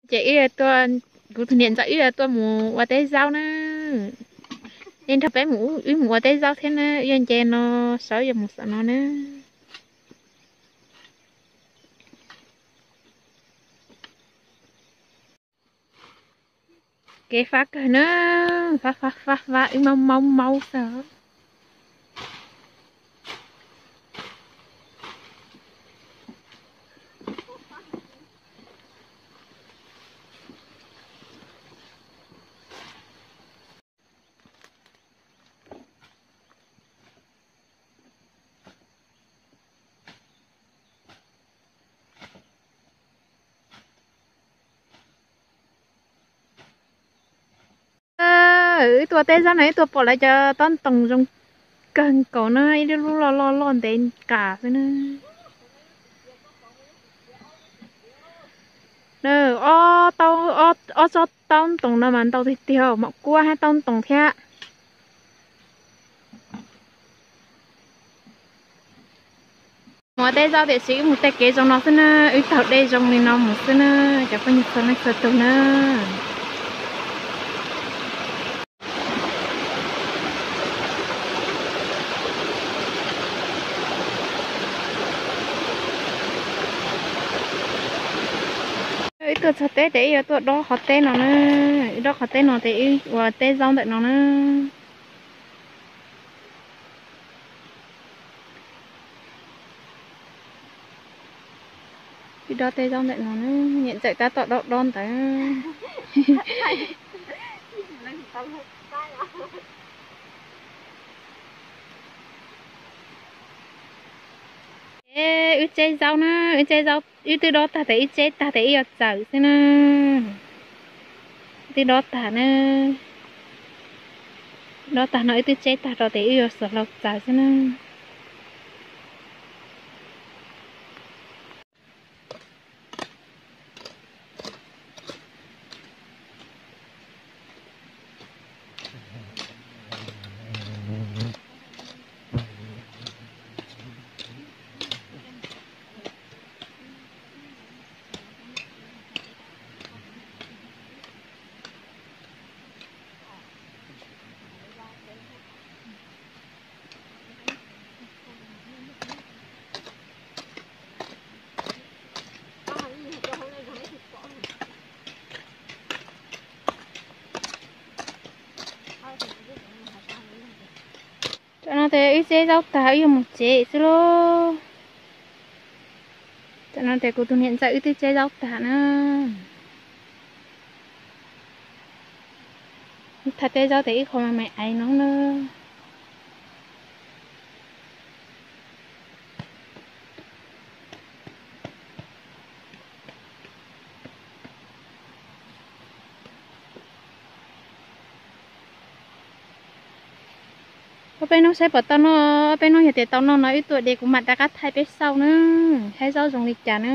Ces wb, kuv tus niam ntxawm wb yuav tuaj mus ua teb zaub na. Nej nrog peb mus, wb mus ua teb zaub thiab na, wb yuav nce no, saum wb yuav mus saum no na. Kev fab kawg na, fab fab fab fab, wb maub maub maub xwb. Wb tuaj teb zaub no, wb tuaj pom lawv cov taub ntoos zoo kawg nkaus na, ib lub lub loj loj loj ntev kam xwb na. Ob tsob taub ntoos no mas ntau tiag tiag, maum kuab hab taub ntoos thiab. Mus ua teb zaub tiam sis wb mus tej kev zoo no xwb na, wb taug dej zoo li no mus xwb na, cov phooj ywg txhua leej txhua tug na. Wb tuaj txog teb ces wb yuav tuaj dob qhov teb no na, wb dob qhov teb no ces wb ua teb zaub ntawm no na. Wb dob teb zaub ntawm no na, niam ntxawm tab tom dob dob ntawd. Ces wb tseb zaub na, wb tseb zaub, wb twb dob tag tes wb tseb tag tes wb yuav txawm xwb na. Wb twb dob tag na, dob tag no wb twb tseb tag rau tes wb yuav xuas hlau txawm xwb na. Tam no tes wb tseb zaub tag wb yuav mus tsev xwb lauj. Tam no tes kuv tus niam ntxawm wb twb tseb zaub tag na. Thaij teb zaub tes ib qho me me aiv no na. Ob peb hnub saib puas tau noj, ob peb hnub yog tias tau noj no wb tuaj de kuv mam rov qab thaij peb xauj na, saib zaub zoo li cas na.